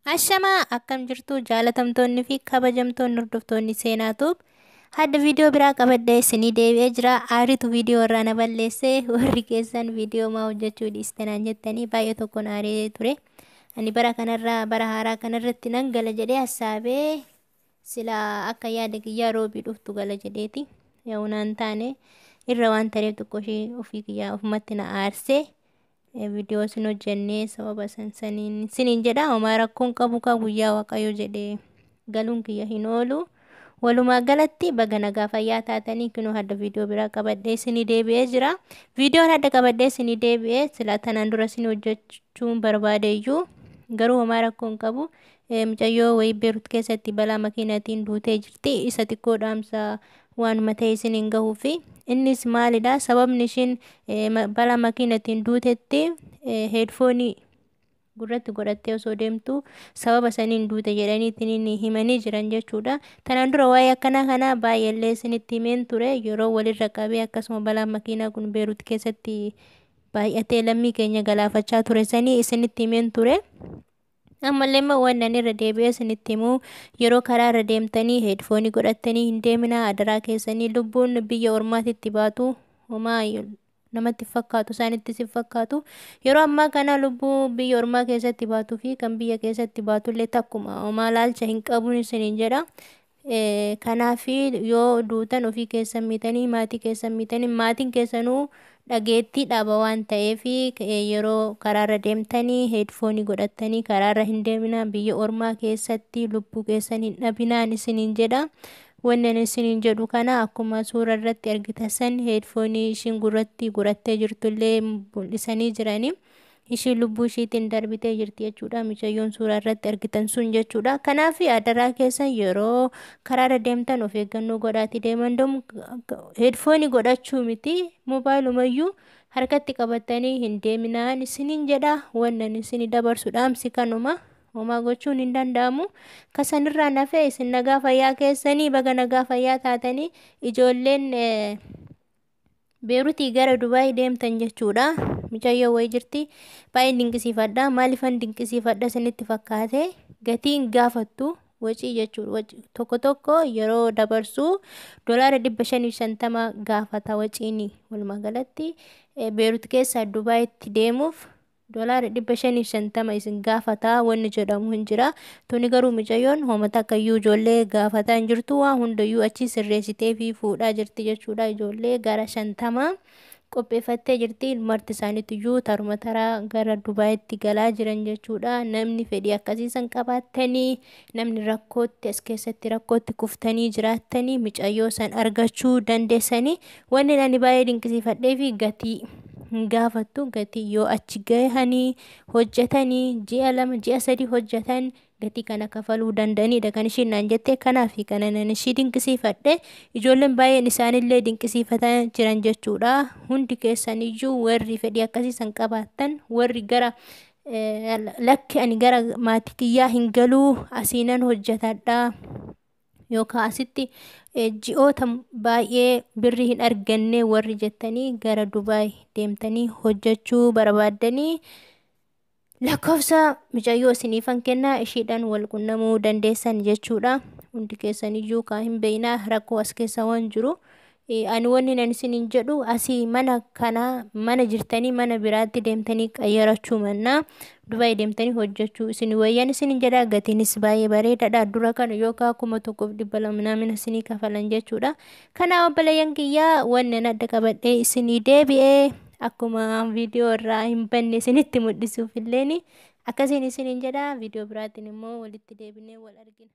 Ashamaa akkam jirtu jaalatamtoonni fi kabajamtoonni hordoftoonni Seenaa Tube. Hadda viidiyoo biraa qabadhee isinii deebi'ee jira. Aaritu viidiyoo irraa na balleesse. Warri keessan viidiyoo maa hojjechuu dhiistanaan jettanii baay'ee tokkoon aaree ture. Ani bara kanarraa bara haaraa kanarratti nan gala jedhee hassaabee sila akka yaada kiyyaa roobii dhuftu gala jedheeti. Yoo naan taane irra waan tareef xiqqoo ishee ofii kiyyaa ofumatti na aarsee. Viidiyoo isin hojjennee sababa saniin isiniin jedha. Homaa rakkoon qabu kaa guyyaa Waaqayyo jedhee galuun kiyya hin oolu. Walumaa galatti baga nagaa fayyaa taatanii kunoo hadda viidiyoo biraa qabadhee isinii deebi'ee jira. Viidiyoon hadda qabadhee isinii deebi'ee silaa tanaan dura isin hojjechuun barbaadeyyuu garuu homaa rakkoon qabu. Mucayyoo wayii Beerut keessatti balaa makiinaatiin duutee jirti. Isa xiqqoo dhaamsa waanuma ta'e isiniin gahuufi. Innis maalidha? Sababni ishiin balaa makiinaatiin duutetti heedfoonii gurratti godhattee osoo deemtu sababa saniin duute jedhaniitiin himanii jiran jechuudha. Tanaan dura waa'ee akkanaa kanaa baay'eellee isinitti himeen ture yeroo walirra qabee akkasuma balaan makiinaa kun Beerut keessatti baay'atee lammii keenya galaafachaa ture sanii isinitti himeen ture. Ammallee immoo waan ani irra deebi'ee isinitti himu yeroo karaa irra deemtanii heedfoonii godhattanii hin deeminaa adaraa keessanii lubbuun biyya ormaatitti baatu homaa namatti fakkaatu isaanittis hin fakkaatu. Yeroo ammaa kana lubbuu biyya ormaa keessatti baatuu fi kan biyya keessatti baatullee takkuma homaa laalcha hin qabuun isiniin jedha. Kanaaf yoo duutan ofii keessan miitanii maatii keessan miitanii maatiin keessanuu dhageettii dhaba waan ta'eef yeroo karaarra deemtanii heedfoonii godhattanii karaarra hin deeminaa biyya ormaa keessatti lubbuu keessan hin dhabinaan isiniin jedha. Wanni ani isiniin jedhu kana akkuma suura irratti argitan san heedfoonii ishiin gurratti godhattee jirtullee mul'isanii jiranii. Ishiin lubbuu ishiitiin darbitee jirti jechuudha. Mucayyoon suuraa irratti argitan sun jechuudha. Kanaaf adaraa keessan yeroo karaarra deemtan of eeggannoo godhaatii deeman heedfoonii godhachuu miti moobaayilumayyuu harkatti qabatanii hin deeminaan isiniin jedha. Wanni ani isinii dabarsu dhaamsi kanuma. Homaa gochuun hin danda'amu. Kasanirraa nafee isin nagaa fayyaa keessanii baga nagaa fayyaa taatanii ijoolleen Beerutii gara Dubaay deemtan jechuudha. Mucayyoo wayii jirti. Baay'een dinqisiifadha. Maaliifan dinqisiifadha isinitti fakkaate? Gatiin gaafattu wacii jechuudha. Tokko tokko yeroo dabarsu $550 gaafata waciini. Walumaa galatti Beerut keessaa Dubaayitti deemuuf $550 isin gaafata wanni jedhamu hin jira. Tuni garuu mucayyoon homa takkayyuu ijoollee gaafataa hin jirtu. Waa hundayyuu achi sirreessitee fi fuudhaa jirti jechuudha. Ijoollee gara 50 qopheeffattee jirti. Marti isaaniitiyyuu taruma taraa gara Dubaayitti galaa jiran jechuudha. Namni fedhii akkasii san qabaattanii namni rakkootti as keessatti rakkootti kuftanii jiraattanii mucayyoo san argachuu dandeessanii. Wanni ani baay'ee dinqisiifadhee fi gatii hin gaafattu. Gatii yoo achi gahanii hojjetanii ji'a 2 ji'a 3 hojjetan gatii kana kafaluu danda'anidha kan ishiin naan jette. Kanaaf kana nan ishii dinqisiifadhe. Ijoolleen baay'een isaanillee dinqisiifataa jiran jechuudha. Hundi keessaniyyuu warri fedhii akkasii san qabaattan warri gara lakki ani gara maatii kiyyaa hin galuu asiinan hojjetadha yookaan asitti ji'oota baay'ee birrii hin arganne warri jettanii gara Dubaay deemtanii hojjechuu barbaaddanii lakkoofsa mucayyoo isiniifan kennaa ishiidhaan wal qunnamuu dandeessan jechuudha. Hundi keessaniyyuu kaa hin beeknaa rakkoo as keessa waan jiru. Ani wanni nan isiniin jedhu asii mana kana mana jirtanii mana biraatti deemtanii qayyarachuu mannaa Dubaay deemtanii hojjechuu isin wayyan isiniin jedha. Gatiinis baay'ee bareedaadha. Dura kana yookaan 1200 naamina isinii kafalan jechuudha. Kanaaf obboleeyyan kiyyaa wanni an adda qabadhee isinii deebi'ee akkuma viidiyoo irraa hin banne isinitti mul'isuuf illeen akkasiin isiniin jedha. Viidiyoo biraatiin immoo walitti deebinee wal argina.